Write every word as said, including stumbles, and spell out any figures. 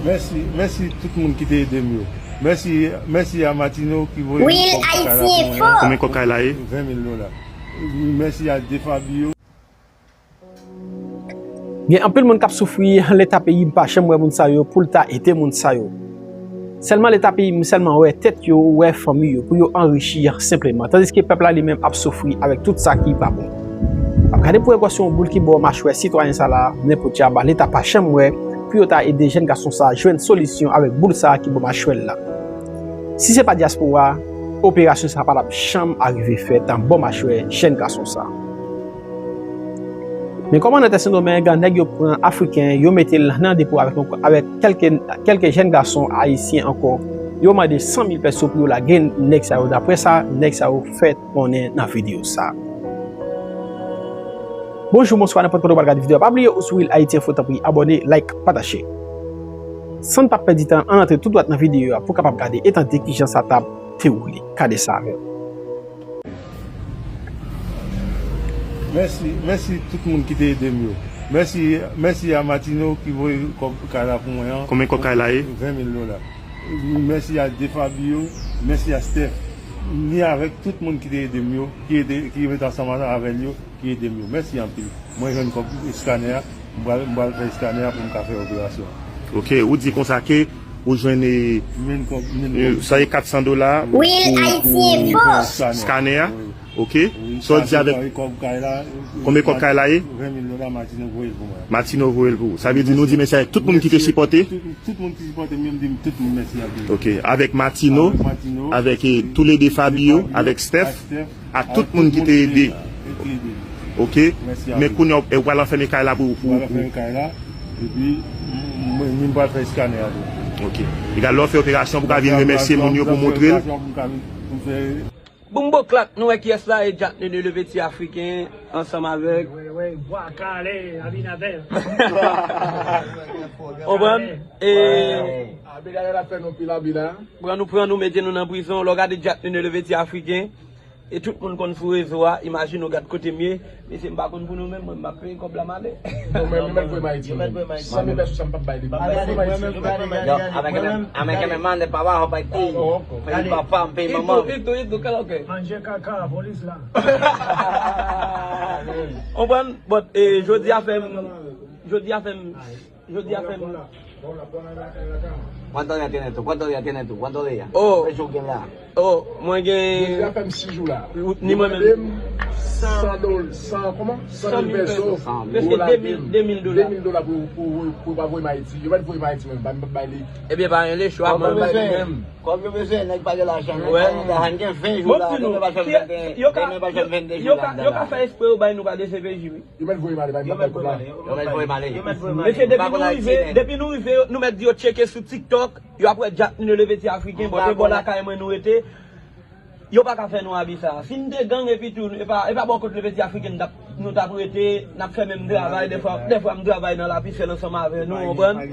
Mèsi, mèsi tout moun ki te ede m yo. Mèsi, mèsi a Martino ki voye Will kòb kay la Haiti pou mwen. Info. Konbyen kòb kay la ye? Ven mil dola. Mèsi a De Fabio. Gen anpil moun k ap soufri, Leta peyi m pa janm wè moun sa yo pou l ta ede moun sa yo. Sèlman Leta peyi m sèlman wè tèt yo, wè fanmi yo, pou yo anrichi senpleman, tandiske pèp la li menm ap soufri avèk tout sa ki pa bon. Ap gade pou wè si yon boul ki bò machwè sitwayen sa la, men podyab Leta pa janm wè pou yo ta ede jèn gason sa jwenn solisyon avèk boul sa ki bò machwè l la. Si se pa dyaspora, operasyon sa pa t ap janm arive fèt bò machwè jèn gason sa. Men kòmandan Sendomeng, nèg yo pran Afriken, yo mete l nan depo avèk, avèk kèlke, kèlke jèn gason ayisyen ankò. Yo mande san mil pèso pou yo lage nèg sa yo. Daprè sa nèg sa yo fè konnen nan videyo sa. Bonjou, bonswa, nenpòt kote w pral gade videyo a. Pa bliye ou sou Real Haiti Info, tanpri, abòne, like, pataje. San n pa pèdi tan, ann antre tou dwat nan videyo a pou w kapab gade e tande kijan sa t ap dewoule. Gade sa avè m. Mèsi, mèsi tout moun ki te ede m yo. Mèsi, mèsi a Martino ki voye kòb kay la pou mwen an. Konbyen kòb kay la ye? Ven mil dola. Mèsi a De Fabio, mèsi a Steph. Ni avèk tout moun ki te ede m yo, ki ede, ki ret ansanm avè l yo, ki ede m yo. Mèsi anpil. Mwen jwenn kòb eskanè a, m pral, m pral fè eskanè a pou m ka fè operasyon an. Ok, ou di konsa ke ou jwenn, e, m jwenn kòb, m jwenn kòb. Sa ye kat san dola pou, pou eskanè a. Wi. Ok. Wi, sa di avèk kòb kay la. Konbyen kòb kay la ye? Ven mil dola, Martino voye l pou mwen. Martino voye l pou ou. Sa vle di nou di mèsi avèk tout moun ki te sipòte. Tout, tout moun ki sipòte m, m di tout moun mèsi anpil. Ok, avèk Martino, avèk Martino, avèk, e, toulede Fabio, avèk Steph, a tout moun ki te ede. Ok. Mèsi anpil. Men kounye a, e, w pral anfèmen kay la pou, pou, pou. Mwen anfèmen kay la, epi m, m, m pral fè eskanè a tou. Ok. Egal, lè w fè operasyon pou ka vin remèsye moun yo pou montre l. Boumboklak, nou wè kiyès la, e Jack Nene, le petit africain, ansanm avèk. Wi, wi, bwa kale, Abinader. Konprann? E Abinader ap fè nou pil Abinader. Pran nou, pran nou, mete nou nan prizon. Lè w gade Jack Nene, le petit africain, e tout moun konn sou rezo a, imajine w gad kote m ye. Mesye, m pa konn pou nou menm, mwen, m ap peye kòb la, m ale. Non, men yo mèt voye m Ayiti, menm. San mil pèso sa m p ap bay li. Yo mèt voye m Ayiti. Yo, avèk, avèk, avèk, mande papa, papa, peye papa, m peye manman. Ito, ito, ito, kèlòkè. Manje kaka, polis la. Konprann? But, e, jodi a fè m, jodi a fè m, jodi a fè m. Pran tan, ya tene tou, pran tan, ya tene tou, pran tan, ya. Oh. Fè jou gen la. Oh, mwen gen. Jodi a fè m sis jou la. Ni mwen menm. Yo mande m san dola, san, kòman? San mil pèso. San mil. Prèske de mil, de mil dola. De mil dola pou, pou, pou pa voye m Ayiti. Yo mèt voye m Ayiti menm, m pa bay li. Ebyen, pa gen lechwa, mwen bay li menm. Kòm yo bezwen, nèg pa gen lajan, nèg pa gen lajan, gen ven jou la, demen pa jwenn vennde, demen pa jwenn vennde jou la. Yo ka fè espre yo bay nou pa de C P J, wi. Yo mèt voye m ale, pa gen pwoblèm. Yo mèt voye m ale. Mesye, depi nou rive, depi nou rive, nou mèt di yo tcheke sou TikTok, yo ap wè Jack Nene, le petit africain, bon, se bò lakay mwen nou rete. Yo pa ka fè nou abi sa. Si n te gang epi tou, e pa, e pa bò kot le petit africain n t ap, nou t ap rete, n ap fè menm travay, dèfwa, dèfwa m travay nan lapisèl ansanm avè nou, konprann?